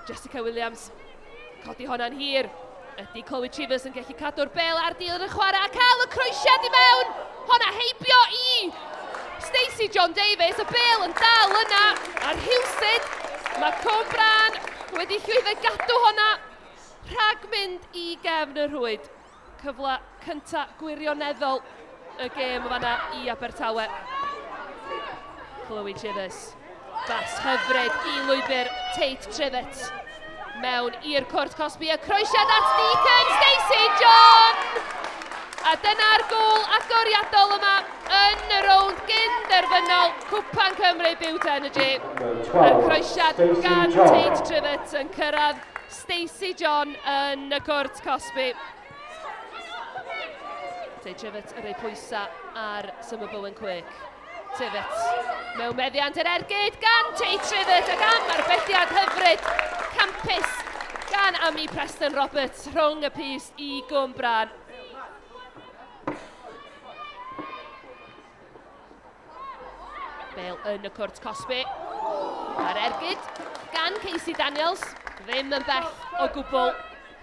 Jessica Williams, codi honna'n hir. Ydy Chloe Chivers yn gallu cadw'r bel ar dilyn y chwarae a cael y croesiad i mewn. Honna heibio i Stacey John Davies, y bel yn dal yna a rhywsut mae Cwmbran wedi llwyddo gadw honna rhag mynd i gefn y rhwyd. Cyfle cynta gwirioneddol y gêm fanna i Abertawe. Chloe Chivers. Bas hyfryd i lwybr Tate Trivett. Mewn i'r cwrt cosbi y croesiad at Deacon Stacey John! A dyna'r gôl agoriadol yma yn y rownd gyn-derfynol Cwpan Cymru Bute Energy. A'r croesiad gan Tate Trivett yn cyrraedd Stacey John yn y cwrt cosbi. Tate Trivett yn rhoi pwysau ar Summer Bowen Quick. Trivett mewn meddiant yr ergyd gan Tate Trivett ac am arbediad hyfryd campus gan Amy Preston Roberts rhwng y pys i Gwmbran. Bale yn y cwrt cosbi. A'r ergyd gan Casey Daniels. Ddim yn bell o gwbl.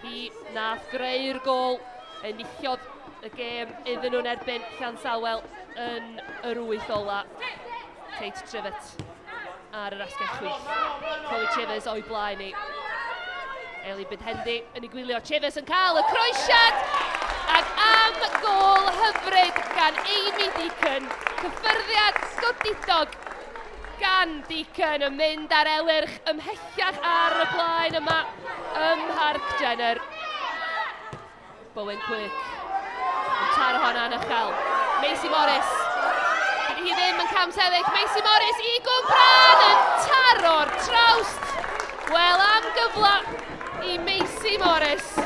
Hi nath greu'r gol. Enillodd y gêm iddyn nhw'n erbyn Llansawel yn yr wyth ola. Kate Trivett ar yr asgell chwith. Chloe Chivers o'i blaen i. Eli Bidhendi yn ei gwylio. Chivers yn cael y croesiad! Ac am gôl hyfryd gan Amy Deacon. Cyffyrddiad godidog gan Deacon yn mynd ar elyrch ymhellach ar y blaen yma ym Mharc Jenner. Bowen Quirk yn taro hwnna'n uchel. Macy Morris. Dydy hi ddim yn cam sefyll. Macy Morris i Gwmbran yn taro'r trawst. Wel, am gyfle i Macy Morris.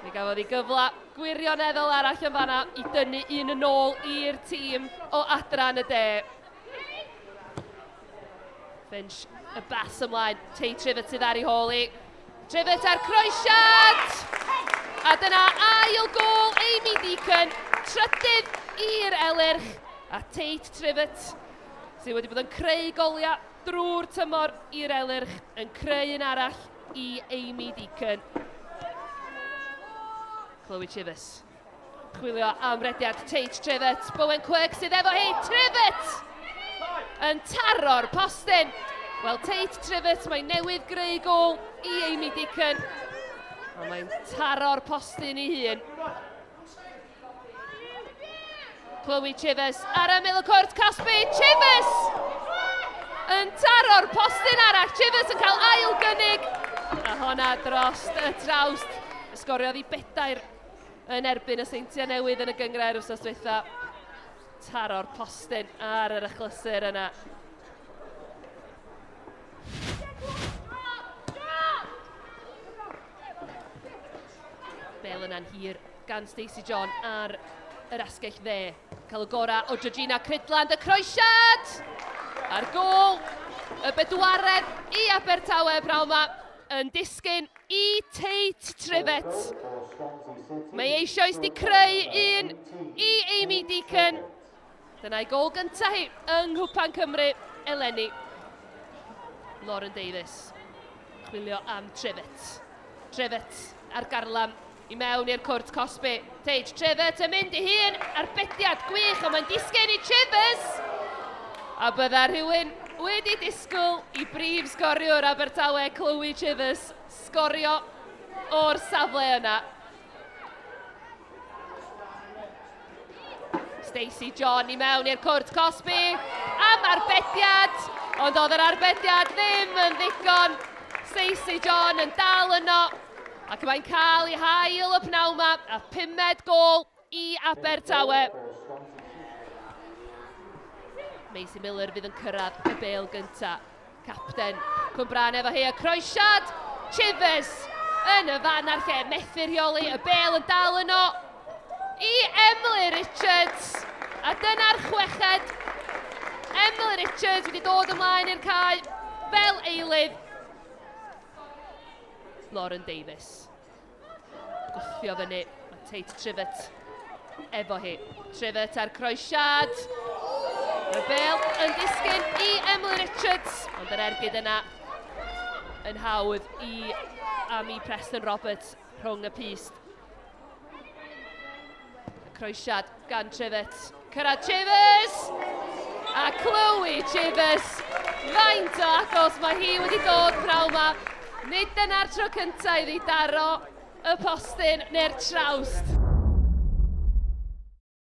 Mi gafodd hi gyfle gwirioneddol arall yn fanna i dynnu un yn ôl i'r tîm o adran y de. Finch, y bas ymlaen. Tate Trivett sydd ar ei hôl i. Trivett a'r croesiad! A dyna ail gôl Amy Deacon, trydydd i'r Elyrch. A Tate Trivett sydd wedi bod yn creu goliau drwy'r tymor i'r Elyrch, yn creu un arall i Amy Deacon. Chloe Chivers. Chwilio am rediad Tate Trivett. Bowen Quirk sydd efo hi. Trivett! Yn taro'r postyn. Wel, Tate Trivett, mae newydd greu gôl i Amy Deacon. Ond mae'n taro'r postyn ei hun. Chloe Chivers ar ymyl y cwrt cosbi. Chivers! Yn taro'r postyn arall. Chivers yn cael ail gynnig. A honna dros y trawst. Sgoriodd i bedair yn erbyn y Seintiau Newydd yn y gynghrair wsos dwytha. Taro'r postyn ar yr achlysur yna. Bel yna'n hir gan Stacey John ar yr asgell dde. Cael y gorau o Georgina Cridland, y croesiad! A'r gôl, y bedwaredd i Abertawe prawn yma yn disgyn i Tate Trivett. Mae eisoes di creu un i Amy Deacon. Dyna'i gol gyntaf hi yng Nghwpan Cymru eleni. Lauren Davies chwilio am Trivett. Trivett ar garlam i mewn i'r cwrt cosbi. Tate Trivett yn mynd i hun, arbediad gwych, ond mae'n disgyn i Chivers. A bydda rhywun wedi disgwyl i brif sgoriwr Abertawe, Chloe Chivers, sgorio o'r safle yna. Stacey John i mewn i'r cwrt cosbi am arbediad, ond oedd yr arbediad ddim yn ddigon. Stacey John yn dal yno, ac mae'n cael ei hail y pnawn yma, a pumed gôl i Abertawe. Maisie Miller fydd yn cyrraedd y bêl gyntaf. Capten Cwmbran efo hi, y croesiad! Chivers yn y fan a'r lle, methu rheoli, y bêl yn dal yno i Emily Richards. A dyna'r chweched. Emily Richards wedi dod ymlaen i'r cae fel eilydd. Lauren Davies. Gwthio fyny. Mae Tate Trivett efo hi. Trivett ar croesiad. Y bel yn disgyn i Emily Richards, ond yr ergyd yna. Yn hawdd i Amy Preston Roberts rhwng y pyst. Y croesiad gan Trivett. Cyrraedd Chivers! A Chloe Chivers! Faint o agos mae hi wedi dod prawn ma. Nid dyna'r tro cyntaf iddi daro y postyn neu'r trawst.